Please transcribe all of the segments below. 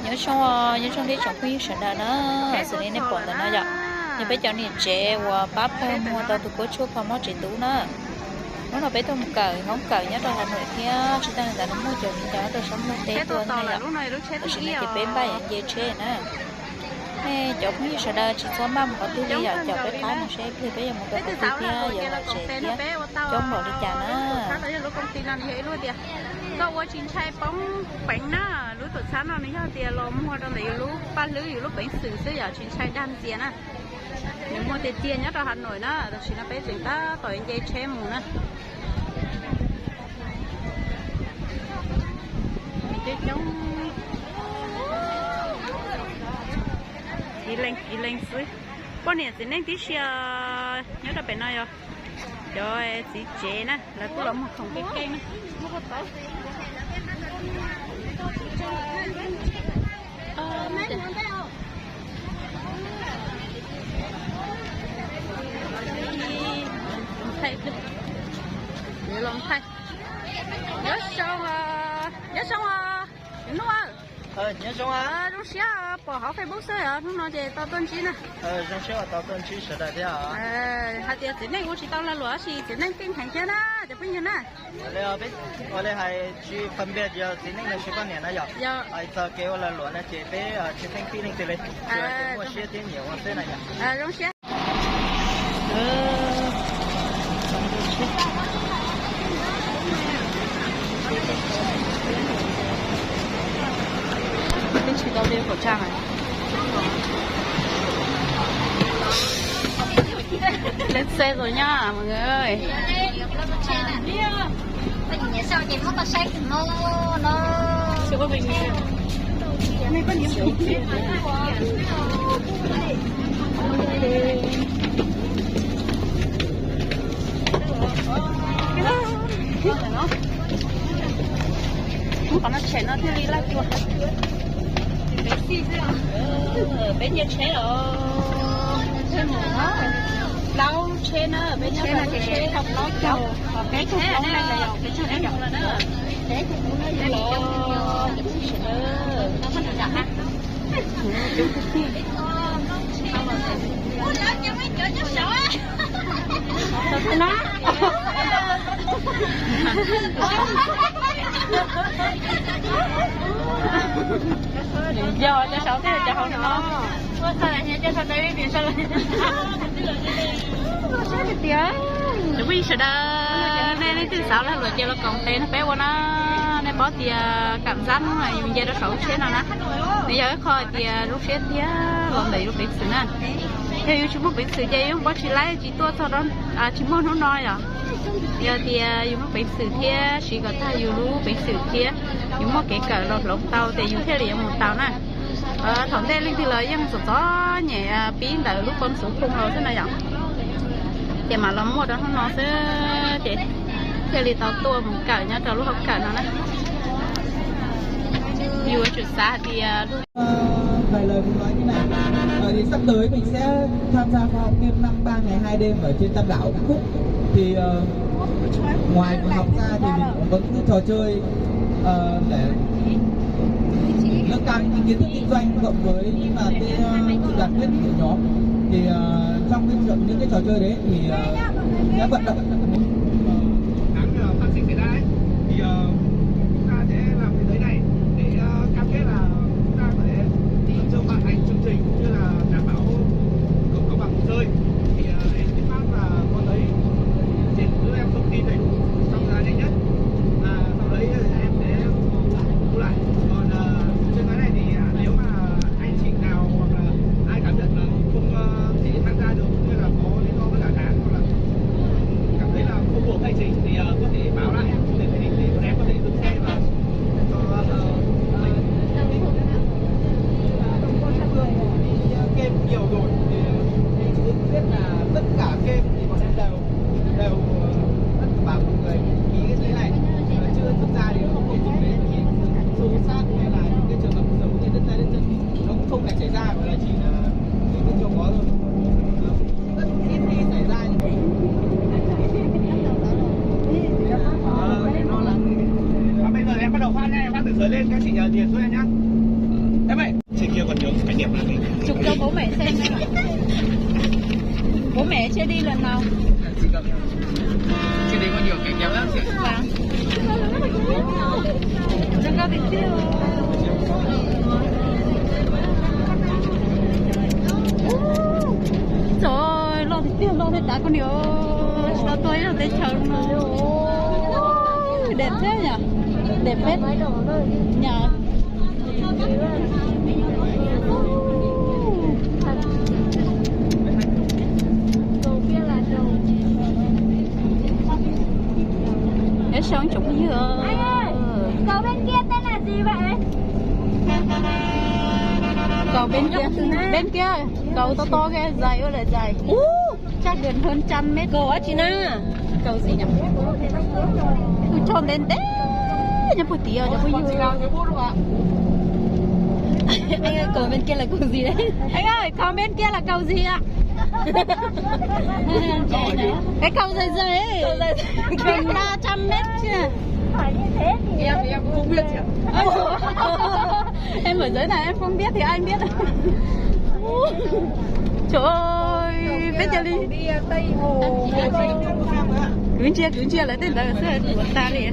Nyob zoo, nyob zoo ib tsoom phooj ywg sawv daws na, xws li nej pom ntawm no yom, yog peb cov niam tsev uas pab pawg muag tau tus kuab tshuaj kho mob tsev tub na. Hnub no peb tuaj mus kawm hoob kawm nyob rau Has Nois thiab tsis tas li ntawd nws muaj cov viv ncaus nyob rau sab ntuj teb tuaj na yom. Tam sim no ces peb npaj yuav nce tsheb na. Nej cov phooj ywg sawv daws tsis txhob npaj mus qhov twg li yom, caum peb qab no seb ib pliag peb yuav mus rau qhov twg thiab yuav los tsev thiab coob npaum li cas na. Koj ua tsis ntshai poob peev na, lub tuam txhab no nws yog tias los muag rau ntawm yus lub paj hlwb yus lub peev xwm xwb yom, tsis ntshai dag ntxias na. Nws muaj tiag tiag nyob rau Has Nois na, tam sim no peb tseem tab tom nce tsheb mus na. Coob coob, kiv leej kiv leej xwb. Poj niam txiv neej tib si nyob rau pem no yog cov txiv tsev na, lawv kuj los muag khoom keej keej na. Nyob zoo, nyob zoo os, Nuj. Zoo siab pom hauv Facebook xwb os, hnub no ces tau tuaj ntsib na. Hais tias txiv neej ua tsis tau lag luam tab sis txiv neej keej heev thiab na cov phooj ywg na. Ua li hais tsis phân biệt yog txiv neej los sis poj niam na yom, hais txog kev ua lag luam no ces peb tsis theej tib leej twg li, tsuas muaj siab thiab nyiam ua xwb na yom. Zoo siab. Lên xe rồi nha mọi người ơi. Qhov no tshem no thiaj li laj tua. Peb nce tsheb os, plaub tsheb na, peb nyob tsheb plaub caug, peb caug plaub na, peb caug plaub na. Yog cov saud thiaj cov hauv no. Cov phooj ywg sawv daws, nej leej twg xav lag luam ces los koom tes nrog peb ua na. Nej paub tias kam ntxab hnub no yus nce rau saum lub tsheb no na, nws yog ib qho hais tias zoo siab thiab los ntawm yus peev xwm na. Yog yus tsis muaj peev xwm ces yus yeej paub tsis laib tsis tuaj txog, tsis muaj hnub no yom. Yog tias yus muaj peev xwm thiab siv kom tag yus lub peev xwm thiab yus muaj kev kawm los hloov tau ces yus thiaj li yuav mus tau na. Thaum ntej leej twg los yeej txom txom nyem pib ntawm lub pov xuv phoo los xwb na yom. Ces mam los muaj rau hnub no xwb ces thiaj li tau tuaj mus kawm nyob rau lub hoob kawm no na. Yus yuav tsum xav hais tias Vài lời muốn nói như này. Ờ, thì sắp tới mình sẽ tham gia khóa học thêm năm ba ngày hai đêm ở trên Tam Đảo Vĩnh Phúc. Thì ờ, ngoài việc học ra thì mình cũng có những cái trò chơi ờ, để nâng cao những cái kiến thức kinh doanh cộng với mà cái ờ, sự đoàn kết của nhóm. Thì ờ, trong cái trò- những cái trò chơi đấy thì ờ, sẽ vận động Tháng ờ, phát sinh xảy ra ấy, thì ờ, chúng ta sẽ làm cái giấy này để ờ, cam kết là chúng ta có thể ờ, thương mại thành chương trình cũng như là đảm bảo không có bằng hồ sơ. Thì ờ, em xin phép là có giấy chuyển cho em thông tin đầy đủ trong thời gian nhanh nhất. À, sau đấy em sẽ thu lại. Còn ờ, trên cái này thì à, nếu mà anh chị nào hoặc là ai cảm nhận là không ờ, thể tham gia được cũng như là có lý do bất khả kháng hoặc là cảm Mẹ chưa đi lần nào. Chưa đi có nhiều cái kéo lắm chị ạ. Vâng. Rất có tình yêu. Trời ơi, lo tình yêu, lo thế trái con nhiều. Tao tôi là tết trời nó. Ôi, đẹp thế nhỉ? Đẹp phết. Nhỉ? Ế sao ông chụp như vậy? Anh ơi, cầu bên kia tên là gì vậy? Cầu bên kia, bên kia, cầu to to kìa, dài ơi là dài. Ú, chắc gần hơn trăm mét. Cầu á chị Na. Cầu gì nhỉ? Tôi cho đến đấy, nhá, buổi tiệc, cho buổi Anh ơi, cầu bên kia là cầu gì đấy? Anh ơi, cầu bên kia là cầu gì ạ? Cái cầu dày dày ấy. Cầu dày dày. Gần ba trăm mét chưa? Em thì em cũng không biết chị ạ. Em ở dưới này em không biết thì ai biết. Trời ơi, peb cov li. Kwv ntsia, kwv ntsia lawv tej ntawd xwb, tuav tas li.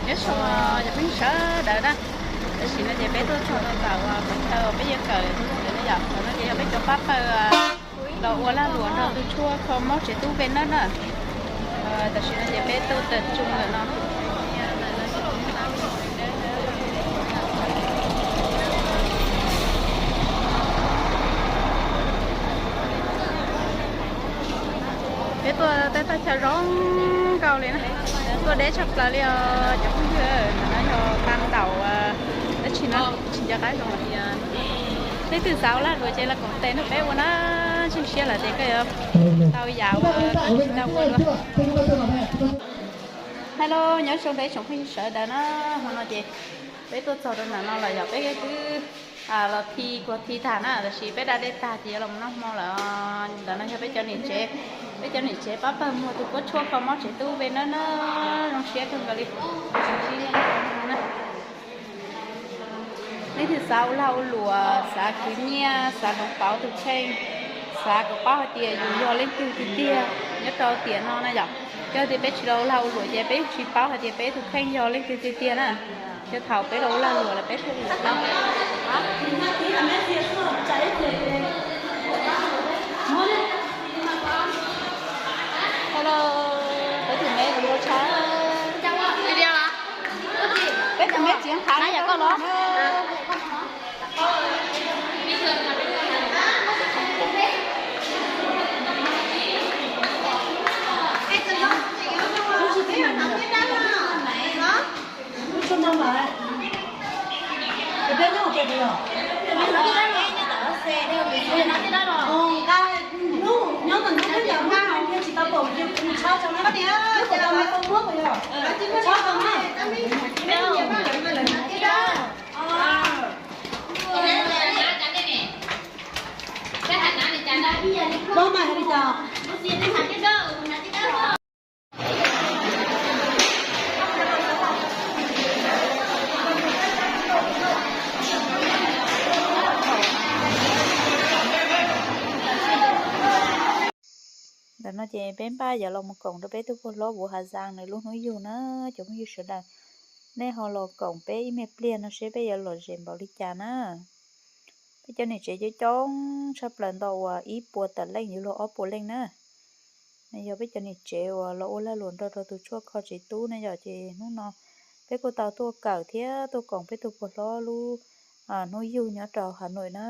Nyob zoo cov phooj ywg sawv daws na, tam sim no ces peb tuaj txog rau ntawm uas qhov chaw peb yuav kawm no yom, qhov no ces yog peb cov pab pawg los ua lag luam nrog tus tshuaj kho mob tsev tub Venus na. Tam sim no ces peb tuaj tawm tsoo lawm no. Peb tuaj tej toj chaw zoo nkauj li na, tuaj deb tshaj plaws li os cov phooj ywg. Ntawm no yog pa ntaum, dab tsi no tsis nco qab zoo. Leej twg xav ua lag luam ces los koom tes nrog peb ua na, ntseeg siab lawm ces koj yuav tau yam uas tsis tau ua dua. Hello, nyob zoo peb tsoom phooj ywg sawv daws na, hmo no ces peb tuaj txog rau ntawm no lawm yog peb twb los thi kuag thi tag na, tab sis peb da dej tag ces yuav los mus noj hmo lawm. Ntawm no yog peb cov niam tsev, peb cov niam tsev pab pawg muag tus kuab tshuaj kho mob tsev tub Venus na, zoo siab kawg nkaus li. Leej twg xav ua lag ua luam, xav khwv nyiaj, xav hloov pauv tus kheej, xav kom paub hais tias yus yog leej twg tiag tiag nyob rau tiam no na yom. Yog tias peb tsis los ua lag ua luam ces peb yeej tsis paub hais tias peb tus kheej yog leej twg tiag tiag na. Yog thaum peb los ua lag luam lawm peb thiaj li paub. Hello, peb tus me tus ua tshab. Peb tus me txiv qhav na yom koj los. Ntawm no ces peb npaj yuav los mus koom rau peb tug puag hlob Vuv Hav Zaas nws lub hnub yug na, cov phooj ywg sawv daws. Nej ho los koom peb ib me pliag no seb peb yuav lom zem npaum li cas na. Peb cov niam tsev coob coob tshaj plaws ntau uas ib puas tawm leej yuav luag ob puas leej na. Yog peb cov niam tsev uas los ua lag luam nrog rau tus tshuaj kho tsev tub na yom, ces hnub no peb kuj tau tuaj kawm thiab tuaj koom peb tug puag hlob lub hnub yug nyob rau Hav Nuam na.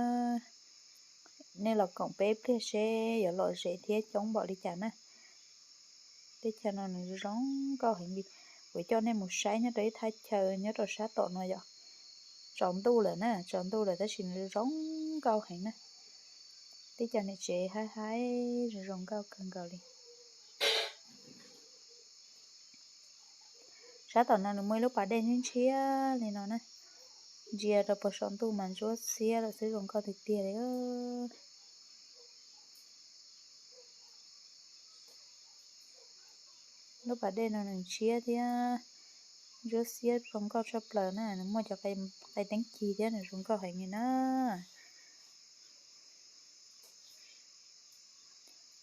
Nej los koom peb pliag seb yuav lom zem thiab coob npaum li cas na. Teb chaws no nws zoo nkauj heev li. Kuv coj nej mus saib nyob rau ib thaj chaw nyob rau sab tom no yom. Tsaus ntuj lawm na, tsaus ntuj lawm tab sis nws zoo nkauj heev na. Teb chaws niam tsev haib haib zoo zoo nkauj kawg nkaus li. Sab tom no nws muaj ib lub pas dej ntshiab ntshiab li no na. Ntsia rau puag saum ntuj mas ntsuab xiab lawm xwb, zoo nkauj tiag tiag li. Lub pas dej no nws ntshiab thiab ntsuab xiab zoo nkauj tshaj plaws na, nws muaj cov qe teeb cig thiab nws zoo nkauj heev li na.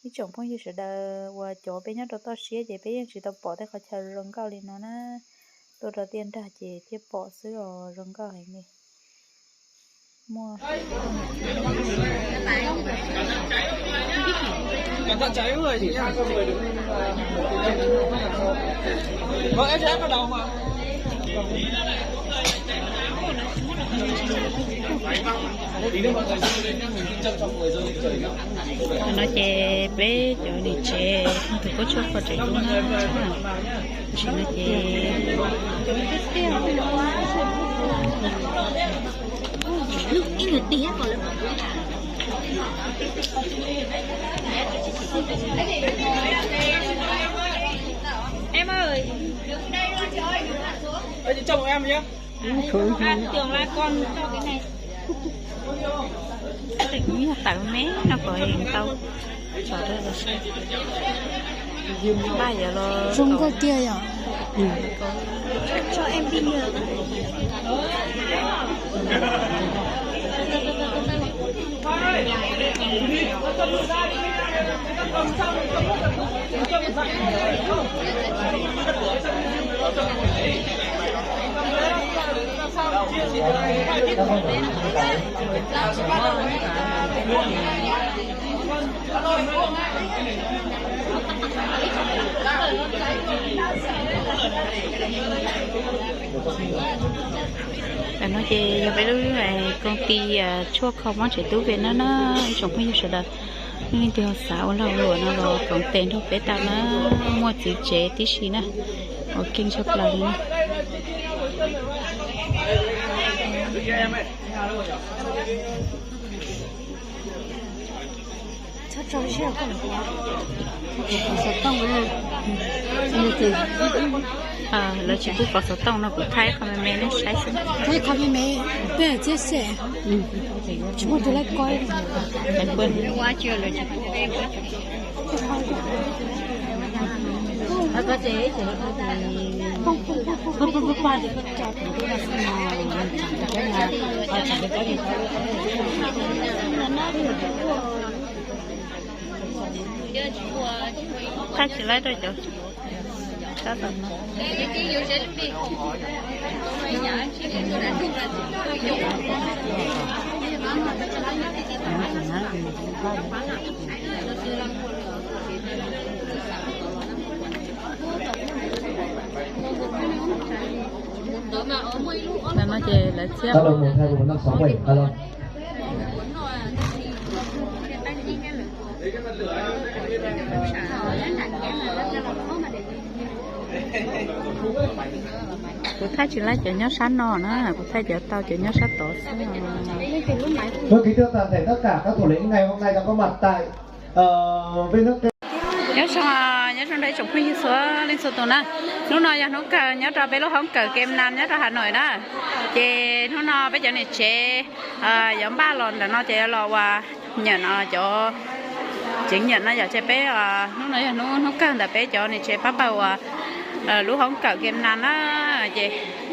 Ib tsoom phooj ywg sawv daws uas cov peb nyob rau toj siab ces peb yeej tsis tau pom tej qhov chaw zoo nkauj li no na. Tuaj rau tiaj nrag ces thiaj pom xwb os, zoo nkauj heev li. Muaj no ces peb cov niam tsev tus kub tshuaj kho tsev tub na. Tam sim no ces Tawv me no kom tau tso rau los saib. Npaj yuav los zoo nkauj tiag yom. Tam no ces yog peb lub koom ti tshuaj kho mob tsev tub Vietnam na, ib tsoom phooj ywg sawv daws, nej leej twg xav ua lag ua luam no los koom tes nrog peb tau na, muaj txiv tsev tib si na, ua keej tshaj plaws li na. Lawv tsis pub pov xov tooj no kuv thaij qhov me me nej saib xwb. Thaij qhov me me, peb txiab xwb. Tsis muaj tus laij koj. Thaij tsis laib rau cov sab tom no. Tam no ces lawv txhiab. Kuv thaij tsis laib cov nyob sab no na, kuv thaij cov tau cov nyob sab tod xwb. Nyob zoo, nyob zoo nrog ib tsoom phooj ywg txhua leej txhua tus na. Hnub no yog hnub kawg nyob rau peb lub hoob kawm Kem Nam nyob rau Hà Nội na. Ces hnub no peb cov niam tsev yuav npaj los ntawm no ces yuav los ua nyam no cov tsev nyam no yom, ces peb hnub no yog hnub hnub kawg ntawm peb cov niam tsev pab pawg uas lub hoob kawm Kem Nam na. Ces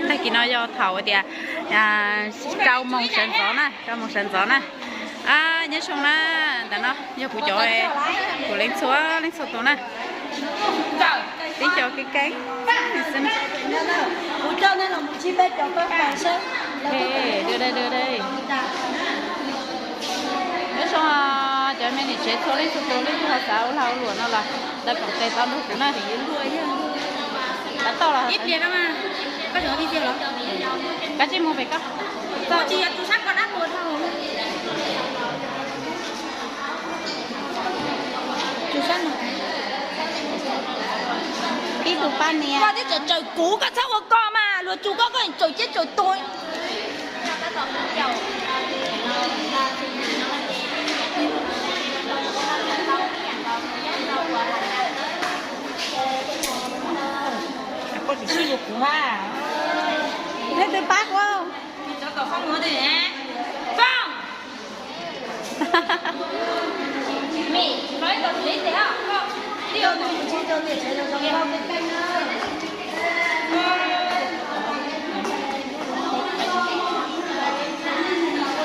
tag kis no yog thaum tias rau moos sawv ntxov na, rau moos sawv ntxov na. Nyob zoo na, ntawm no yog kuv cov, kuv leej txhua leej txhua tus na. Tib co keeb keeb xwb. Nyob zoo cov me niam tsev txhua leej txhua tus, leej twg ho xav ua lag ua luam no los lawv koom tes tau nrog kuv na. Tau los kab tsij mus pem koj. Tsis yog tus sab ko dab tuag dhau. Tus sab no. Koj twb tseem tsawm kuv, koj txhob ua koj mas, luag tsu koj koj tseem tsawm ciab tsawm tuag. Koj tsis sib luag kuv ha. Leej twg pab kuv?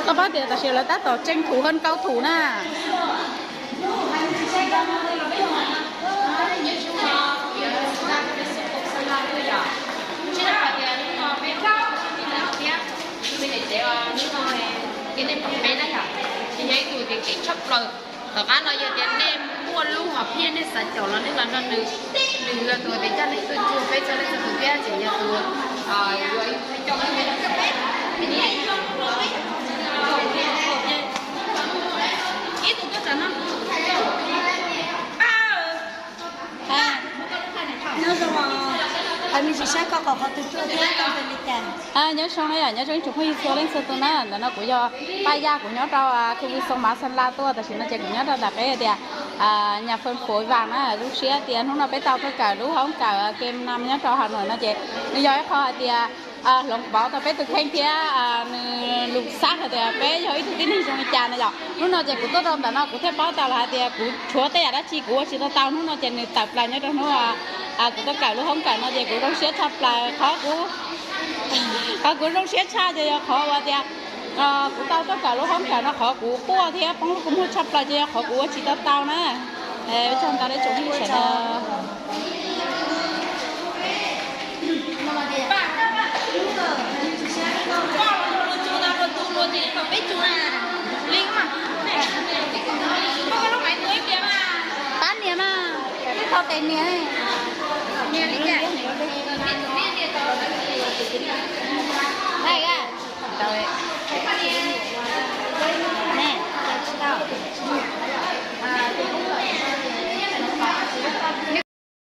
Koj paub tias tam sim lawv tab tom tseem thum hab kaum thum na. Peb na yom, ces yog ib tug kev kev tshaj plaws. Tom qab no yog tias nej muaj lub hom phiaj nej xav caum los nej los nrog nws, nws yog tus tias coj nej tuaj cuag peb txhua leej txhua tus thiab ces yog tus yuav ib tug coj peb. Ib tug tuaj tsam no. Nyob zoo, qhov me tsis saib koj kom qhov twg tuaj thiab koj npe li cas? Nyob zoo na yom, nyob zoo ib tsoom phooj ywg txhua leej txhua tus na, ntawm no kuv yog Paj Yaj, kuv nyob rau khu Xoo Mav Xas Las tuaj, tam sim no ces kuv nyob rau ntawm peb tias Nhà Phân Phối Vàng na. Zoo siab tias hnub no peb tau tuaj kawm lub hoob kawm Kem Nam nyob rau Hà Nội no ces nws yog ib qho hais tias hloov pauv tau peb tus kheej thiab nws lus xav hais tias peb yog ib tug tib neeg zoo li cas na yom. Hnub no ces kuv tuaj rau ntawm no kuv thiaj paub tau los hais tias kuv tshuav tej yam dab tsi kuv ua tsis tau tau. Hnub no ces nws tawm plaws nyob rau hnub kuv tuaj kawm lub hoob kawm no ces kuv zoo siab tshaj plaws. Qhov kuv, qhov kuv zoo siab tshaj ces yog qhov uas tias kuv tau tuaj kawm lub hoob kawm no, qhov kuv quaj thiab poob lub kua muag tshaj plaws ces yog qhov kuv ua tsis tau tau na. Ua tsaug ntau rau tsoom phooj ywg sawv daws. Pab nias mas, tau tes nias.